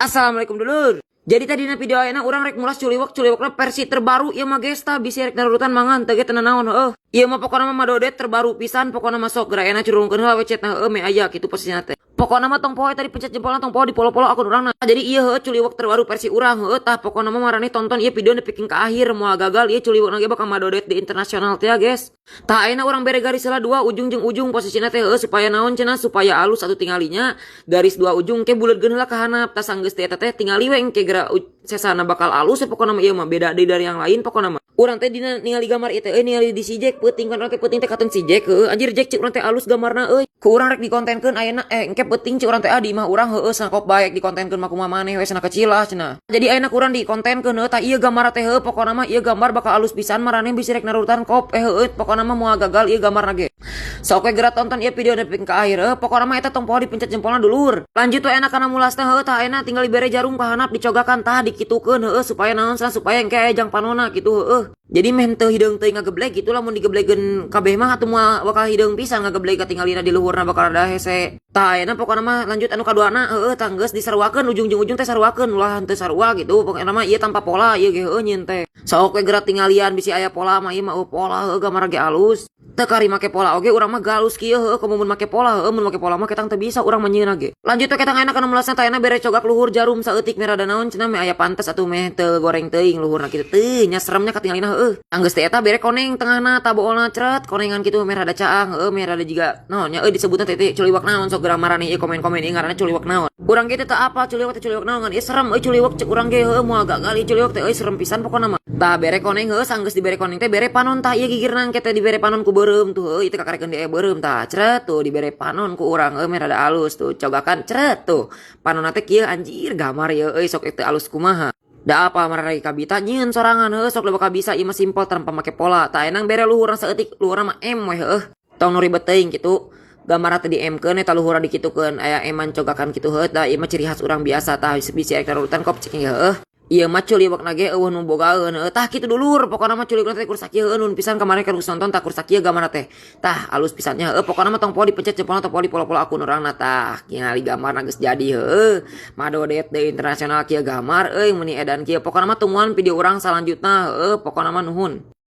Assalamualaikum, dulur. Jadi tadi na video ayeuna urang rek mulas culiwak, culiwakna versi terbaru ieu mah, guys. Tah, bisi rek narurutan mangan teu ge teu naon heueuh. Ieu mah pokona mah madodet terbaru pisan pokona mah. Sok geura ayeuna curungkeun heula we chatna heueuh, me aya kitu posisina teh. Pokona mah tong poho tadi pencet jempolna, tong poho di follow-follow akun urang. Nah, jadi ieu heueuh culiwak terbaru versi urang heueuh. Tah, pokona mah maraneh tonton ieu video nepi ka akhir, moal gagal. Ieu culiwak ge bakal madodet di internasional teh ya, guys. Tah, ayeuna urang bere garis heula dua ujung jeung ujung posisina teh heueuh, supaya naon cenah, supaya alus atuh tingalinya. Garis dua ujung ke buleudkeun heula ka handap. Tah, sanggeus teh eta teh tingali we engke geura sesana bakal alus ya. Pokona mah ieu mah beda deui dari yang lain. Pokona mah urang teh dina ningali gambar ieu teh euy, ningali di si Jack peuting kan, urang teh peuting teh katun si Jack heueuh. Anjir Jack, cik urang teh, alus gambarna euy. Ku urang rek dikontenkeun ayeuna, eh, engke peuting cik urang teh, ah, di imah urang heueuh sangkop bae dikontenkeun mah, kumaha maneh we cenah, kecil lah cenah. Jadi ayeuna ku urang dikontenkeun heueuh. Tah, ieu gambar teh heueuh, pokona mah ieu gambar bakal alus pisan. Maraneh bisi rek narurutan kop, eh, heueuh, pokona mah moal gagal ieu gambarna ge. Sok we geura tonton ieu video nepi ka akhir heueuh. Pokona mah eta tong poho dipencet jempolna, dulur. Lanjut we enak kana mulasna heueuh. Tah, ayeuna tinggal dibere jarum ka handap, dicogakan. Tah, dikitukeun heueuh, supaya naon cenah, supaya engke aya jang panona kitu heueuh. Jadi meh teu hideung teuing ngageblek gitu. Lamun digeblegeun kabeh mah atuh moal bakal hideung pisan ngageblek, katinggalina di luhurna bakal rada hese. Tah, ayeuna pokona mah lanjut anu kaduana heueuh. Tah, geus disaruakeun ujung jeung ujung teh, saruakeun, ulah henteu sarua gitu. Pokona mah ieu tanpa pola ieu ge heueuh nyieun teh. Sok we geura tinggalian, bisi aya pola mah. Ieu mah euweuh pola heueuh, gambar ge alus. Teu kari make pola oge urang mah galus kieu heueuh. Komo mun make pola heueuh, mun make pola mah ketang teu bisa urang mah nyieunna ge. Lanjut we ketang ayeuna kana mulasna. Tah, ayeuna bere cogak luhur jarum saeutik meh rada naon cenah, meh aya pantes atuh, meh teu goreng teuing luhurna kitu teu nya, seremnya katinggalina heueuh. Anggeus teh eta bere koneng tengahna. Tah, boolna cret konengan kitu meh rada caang heueuh, meh rada jiga naon nya euy disebutna teh teh culiwak naon. Sok geura maraneh ieu komen-komen ieu ngaranna culiwak naon. Urang ge teh teu apal culiwak teh culiwak naon, ngan ieu serem euy culiwak cek urang ge heueuh, moal gagal ieu culiwak teh euy, serem pisan pokona mah. Tah, bere koneng heueuh. Sanggeus dibere koneng teh bere panon. Tah, ieu gigirna engke teh dibere panon ku beureum tuh heueuh. Ieu teh kakarekeun di beureum. Tah, cret tuh dibere panon ku urang heueuh, meh rada alus tuh, cogakan cret tuh panonna teh kieu. Anjir, gambar ieu euy, sok teu alus kumaha. Da apa marah kabita nyieun sorangan heueuh, sok bakal bisa. Ieu mah simpel tanpa make pola. Tah, enang bere luhurna saeutik, luhurna mah M we heueuh, tong nu ribet teuing kitu. Gambar teh di M keun eta luhurna dikitukeun, aya eman cogakan kitu heueuh. Da ieu mah ciri khas urang biasa. Tah, bisi aya urutan kop cek heueuh. Ieu mah culiwak ge euweuh nu bogaeun heueuh. Tah, kitu dulur, pokona mah culiwak teh kur sakieu heueuh. Nuhun pisan kamari keur nonton. Tah, kur sakieu gambarna teh. Tah, alus pisannya heueuh. Pokona mah tong poho dipencet jempolna, tong poho di follow-follow akun urangna. Tah, ningali gambarna geus jadi heueuh, madodet deui internasional kieu gambar euy, meuni edan kieu. Pokona mah tungguan video urang salanjutna heueuh. Pokona mah nuhun.